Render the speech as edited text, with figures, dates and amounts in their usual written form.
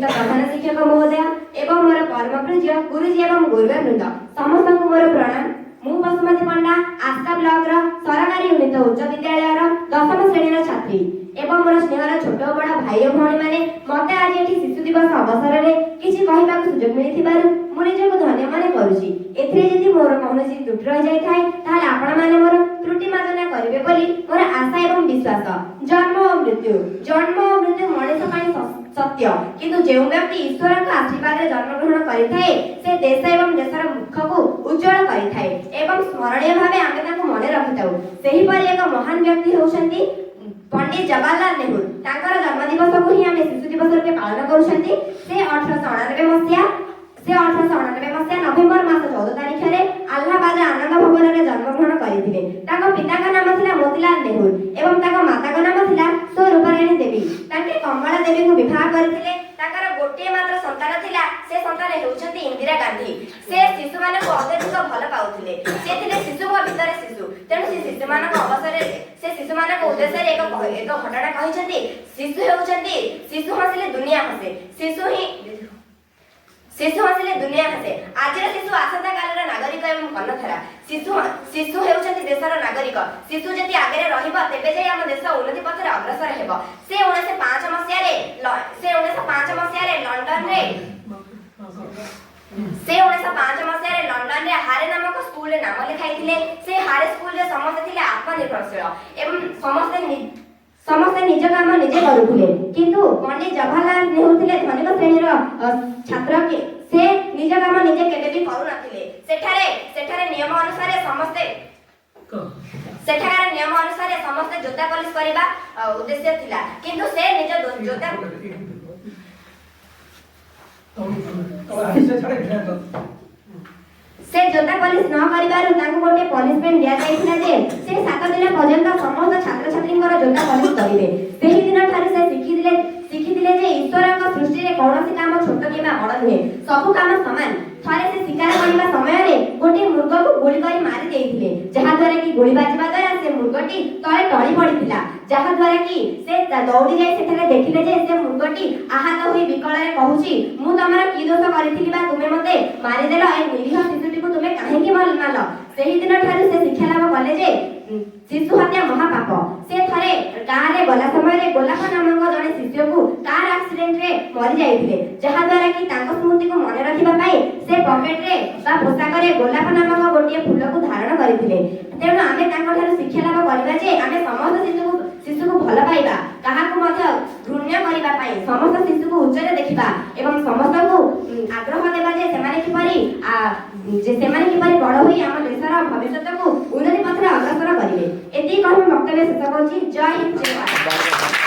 ପ୍ରଧାନ ଶିକ୍ଷକ ମହୋଦୟ ଏବଂ ମୋର ପରମ ପୂଜ୍ୟ ଗୁରୁଜୀ ଏବଂ ଗୁରୁମା ବୃନ୍ଦ, ସମସ୍ତଙ୍କୁ ମୋର ପ୍ରଣାମ। ମୁଁ ବସୁମତୀ ପଣ୍ଡା, ଆସ୍କା ବ୍ଲକର ସରକାରୀ ଉନ୍ନୀତ ଉଚ୍ଚ ବିଦ୍ୟାଳୟର 10ମ ଶ୍ରେଣୀର ଛାତ୍ରୀ। ଏବଂ ମୋର ସ୍ନେହର ଛୋଟ ବଡ଼ ଭାଇ ଓ ଭଉଣୀମାନେ, ମତେ ଆଜି ଏଠି ଶିଶୁ ଦିବସ ଅବସରରେ କିଛି କହିବାକୁ ସୁଯୋଗ ମିଳିଥିବାରୁ ମୁଁ ନିଜକୁ ଧନ୍ୟ ମନେ କରୁଛି। ଏଥିରେ ଯଦି ମୋର କୌଣସି ତ୍ରୁଟି ରହିଯାଇଥାଏ, ତାହେଲେ ଆପଣମାନେ ମୋର ତ୍ରୁଟି ମାର୍ଜନା କରିବେ ବୋଲି ମୋର ଆଶା ଏବଂ ବିଶ୍ୱାସ। ଜନ୍ମ ଓ ମୃତ୍ୟୁ। ଜନ୍ମ ଓ ମୃତ୍ୟୁ ମଣିଷ ପାଇଁ ସତ୍ୟ। କିନ୍ତୁ ଯେଉଁ ବ୍ୟକ୍ତି ଈଶ୍ୱରଙ୍କ ଆଶୀର୍ବାଦରେ ଜନ୍ମଗ୍ରହଣ କରିଥାଏ, ସେ ଦେଶ ଏବଂ ଦେଶର ମୁଖକୁ ଉଜ୍ଜଳ କରିଥାଏ ଏବଂ ସ୍ମରଣୀୟ ଭାବେ ଆମେ ତାଙ୍କୁ ମନେ ରଖିଥାଉ। ସେହିପରି ଏକ ମହାନ ବ୍ୟକ୍ତି ହେଉଛନ୍ତି ପଣ୍ଡିତ ଜବାହରଲାଲ ନେହେରୁ। ତାଙ୍କର ଜନ୍ମ ଦିବସକୁ ହିଁ ଆମେ ଶିଶୁ ଦିବସ ରୂପେ ପାଳନ କରୁଛନ୍ତି। ସେ 1889 ମସିହା ନଭେମ୍ବର ମାସ 14 ତାରିଖରେ ଆହ୍ଲାବାଦ ଆନନ୍ଦ ଭବନରେ ଜନ୍ମଗ୍ରହଣ କରିଥିଲେ। ତାଙ୍କ ପିତାଙ୍କ ନାମ ଥିଲା ମୋତିଲାଲ ନେହେରୁ ଏବଂ ତାଙ୍କ ମାତାଙ୍କ ନାମ ଥିଲା ସ୍ୱରୂପରାଣୀ ଦେବୀ। ତାଙ୍କେ କମଳା ଦେବୀଙ୍କୁ ବିବାହ କରିଥିଲେ। ତାଙ୍କର ଗୋଟିଏ ମାତ୍ର ସନ୍ତାନ ଥିଲା। ସେ ସନ୍ତାନ ହେଉଛନ୍ତି ଇନ୍ଦିରା ଗାନ୍ଧୀ। ସେ ଶିଶୁମାନଙ୍କୁ ଅତ୍ୟଧିକ ଭଲ ପାଉଥିଲେ। ସେ ଥିଲେ ଶିଶୁଙ୍କ ଭିତରେ ଶିଶୁ। ତେଣୁ ସେ ଶିଶୁମାନଙ୍କ ଉଦ୍ଦେଶ୍ୟରେ ଏକ ଘଟଣା କହିଛନ୍ତି। ଶିଶୁ ହସିଲେ ଦୁନିଆ ହସେ। ଶିଶୁ ହସିଲେ ଦୁନିଆ ହସେ। ଆଜିର ଶିଶୁ ଆସନ୍ତା କାଲିର ନାଗରିକ ଏବଂ କର୍ଣ୍ଣଧାର। ଶିଶୁ ଶିଶୁ ହେଉଛନ୍ତି ଦେଶର ନାଗରିକ। ଶିଶୁ ଯଦି ଆଗରେ ରହିବ, ତେବେ ଯାଇ ଆମ ଦେଶ ଉନ୍ନତି ପଥରେ ଅଗ୍ରସର ହେବ। ସେ 1905 ମସିହାରେ ଲଣ୍ଡନରେ ହାରେ ନାମକ ସ୍କୁଲରେ ନାମ ଲେଖାଇଥିଲେ। ସେ ହାରେ ସ୍କୁଲରେ ସମସ୍ତେ ଥିଲେ ଆତ୍ମନିର୍ଭରଶୀଳ ଏବଂ ସମସ୍ତେ ନିଜ କାମ ନିଜେ କରୁଥିଲେ। କିନ୍ତୁ ପଣ୍ଡିତ ଜବାହରଲାଲ ନେହେରୁ ଥିଲେ ଧନିକ ଶ୍ରେଣୀର ଛାତ୍ର। ସେ ନିଜ କାମ ନିଜେ କେବେ ବି କରୁନଥିଲେ। ସେଠାରେ ସେଠାରେ ନିୟମ ଅନୁସାରେ ସମସ୍ତେ ସେଠାକାର ନିୟମ ଅନୁସାରେ ସମସ୍ତେ ଜୋତା ପଲିସ କରିବା ଉଦ୍ଦେଶ୍ୟ ଥିଲା। କିନ୍ତୁ ସେ ନିଜ ଜୋତା ସେ ଜୋତା ପଲିସ ନ କରିବାରୁ ତାଙ୍କୁ ଗୋଟେ ପନିଶମେଣ୍ଟ ଦିଆଯାଇଥିଲା ଯେ ସେ 7 ଦିନ ପର୍ଯ୍ୟନ୍ତ ସମସ୍ତ ଛାତ୍ରଛାତ୍ରୀଙ୍କର ଜୋତା ପଲିସ କରିବେ। ସେହି ଦିନ ଠାରୁ ସେ ଶିଖିଥିଲେ ଶିଖିଥିଲେ ଯେ ଈଶ୍ୱରଙ୍କ ସୃଷ୍ଟିରେ କୌଣସି କାମ ଛୋଟ କିମ୍ବା ବଡ଼ ନୁହେଁ, ସବୁ କାମ ସମାନ। ଥରେ ସେ ଶିକାର କରିବା ସମୟରେ ଗୋଟିଏ ମୃଗକୁ ଗୁଳି କରି ମାରି ଦେଇଥିଲେ, ଯାହାଦ୍ୱାରା କି ଗୁଳି ବାଜିବା ଦ୍ୱାରା ସେ ମୃଗଟି ତଳେ ଟଳି ପଡ଼ିଥିଲା। ଯାହାଦ୍ୱାରା କି ସେ ଦୌଡ଼ି ଯାଇ ସେଠାରେ ଦେଖିଲେ ଯେ ସେ ମୃଗଟି ଆହତ ହୋଇ ବିକଳରେ କହୁଛି, "ମୁଁ ତମର କି ଦୋଷ କରିଥିଲି ବା ତୁମେ ମତେ ମାରିଦେଲ? ଏ ନିରୀହ ଶିଶୁଟିକୁ ତୁମେ କାହିଁକି ମାରିଲ?" ସେହି ଦିନ ଠାରୁ ସେ ଶିକ୍ଷା ଲାଭ କଲେ ଯେ ଶିଶୁ ହତ୍ୟା ମହାପାପ। ସେ ଥରେ କାରରେ ଗଲା ସମୟରେ ଗୋଲାପ ନାମକ ଜଣେ ଶିଷ୍ୟକୁ କାର ଆକ୍ସିଡେଣ୍ଟରେ ମରି ଯାଇଥିଲେ, ଯାହାଦ୍ୱାରା କି ତାଙ୍କ ସ୍ମୃତିକୁ ମନେ ରଖିବା ପାଇଁ ସେ ପକେଟରେ ବା ପୋଷାକରେ ଗୋଲାପ ନାମକ ଗୋଟିଏ ଫୁଲକୁ ଧାରଣ କରିଥିଲେ। ତେଣୁ ଆମେ ତାଙ୍କଠାରୁ ଶିକ୍ଷା ଲାଭ କରିବା ଯେ ଆମେ ସମସ୍ତ ଶିଶୁକୁ ଶିଶୁକୁ ଭଲ ପାଇବା, କାହାକୁ ମଧ୍ୟ ଘୃଣ୍ୟ କରିବା ପାଇଁ, ସମସ୍ତ ଶିଶୁକୁ ଉଚ୍ଚରେ ଦେଖିବା ଏବଂ ସମସ୍ତଙ୍କୁ ଆଗ୍ରହ ଦେବା ଯେ ସେମାନେ କିପରି ବଡ଼ ହୋଇ ଆମ ଦେଶର ଭବିଷ୍ୟତକୁ ଉନ୍ନତି ପଥରେ ଅଗ୍ରସର କରିବେ। ଏତିକି କହି ମୁଁ ବକ୍ତବ୍ୟ ଶେଷ କରୁଛି। ଜୟ ହିନ୍ଦ, ଜୟ ଭାରତ।